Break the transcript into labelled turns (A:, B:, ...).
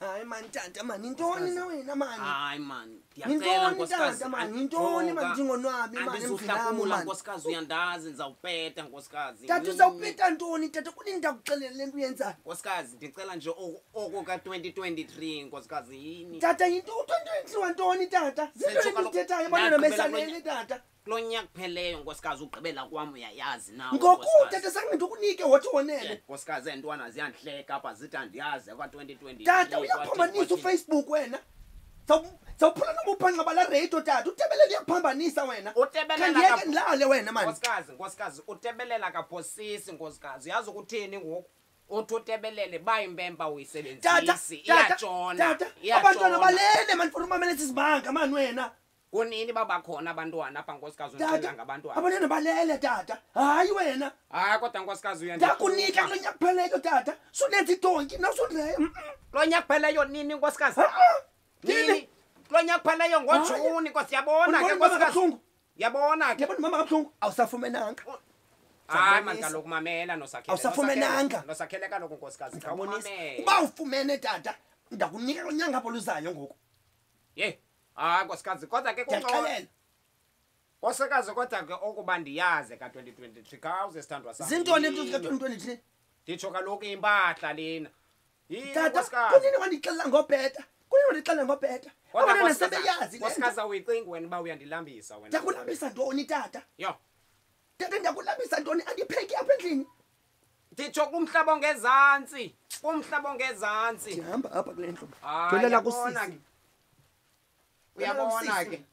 A: Hayi mani tata mani, yintoni na wena mani?
B: Hayi mani, ndiyacela
A: Yintoni
B: nkosikazi.
A: tata mani, yintoni mani ndingonwabi mani emdlini
B: Andizuhlakula
A: mani?
B: nkosikazi, uyandazi ndizawupeta nkosikazi.
A: Tata uzawupeta ntoni tata? Kunini ndakuxelela le nto uyenzayo?
B: Nkosikazi, ndicela nje oku ka-2023 nkosikazi, yini?
A: Tata yinto u-2023 wantoni tata? Zinto
B: Sentsho kaloku,
A: endizithethayo abantwana
B: ndagqibela
A: besalele tata.
B: Kulo nyaka kupheleyo nkosikazi, ugqibela kwam uyayazi nawe.
A: Ngoku
B: nkosikazi.
A: tata sange ndikukunike wathi wonele.
B: Nkosikazi, eentwana ziyandihleka apha zithi andiyazi kwa-2023.
A: Tata uyaphambanisa uFacebook wena. Sawuphula nobuphanxa bala radio tata. Utebelele uyaphambanisa wena.
B: Utebelela
A: Khandiyeke ndilale wena mani.
B: Nkosikazi, nkosikazi, utebelela kaphosisi nkosikazi. Uyazi ukuthini ngoku? Uthi utebelele bayimpempa
A: Tata,
B: uyisebenzisi.
A: tata,
B: Iyatshona.
A: tata,
B: Iyatshona.
A: abantwana balele mani funa umamela esi sibanga mani wena.
B: Kunini babakhona abantwana apha nkosikazi, undixelela
A: Tata,
B: ngabantwana?
A: abantwana balele tata. Hayi wena.
B: Hayi kodwa nkosikazi
A: Ndakunika kulo nyaka kupheleyo tata. Sunenza idonki nawusundreya.
B: Kulo nyaka kupheleyo nini nkosikazi?
A: Nini?
B: Nini? Kulo nyaka kupheleyo ngoJuni nkosi, yabona ke
A: Undibona ndimama
B: nkosikazi.
A: kabuhlungu.
B: Yabona ke.
A: Ndiyabona ndimama kabuhlungu. Awusafumenanga.
B: Hayi mani kaloku mamela nosakhele.
A: Awusafumenanga.
B: Nosakhele kaloku nkosikazi.
A: Ndiyabonisa.
B: Khawumamele.
A: Uba ufumene tata, ndakunika kulo nyanga apho luzayo ngoku.
B: Ye. Hayi nkosikazi kodwa ke kungcono.
A: Ndiyaxelela.
B: Nkosikazi kodwa ke okuba ndiyazi ka-2023 khawuze sithandwa sam.
A: Zintoni into zika-2023?
B: Nditsho kaloku impahla lena. Yini
A: Tata,
B: nkosikazi?
A: kunini wandixelela ngobheta? Kunini wandixelela ngobheta?
B: Kodwa
A: Abantwana
B: nkosikazi,
A: sebeyazi le nto.
B: Nkosikazi awuyicingi wena uba uyandilambisa wena.
A: Ndiyakulambisa ntoni tata?
B: Yho.
A: Tata ndiyakulambisa ntoni? Andipheki apha endlini.
B: Nditsho kumhlaba ongezantsi. Kumhlaba ongezantsi.
A: Ndihamba apha kule ndlu.
B: Hayi,
A: Ndiyolala
B: uyabona
A: kusisi.
B: ke. Uyabona
A: Ndiyolala
B: ke.
A: kusisi.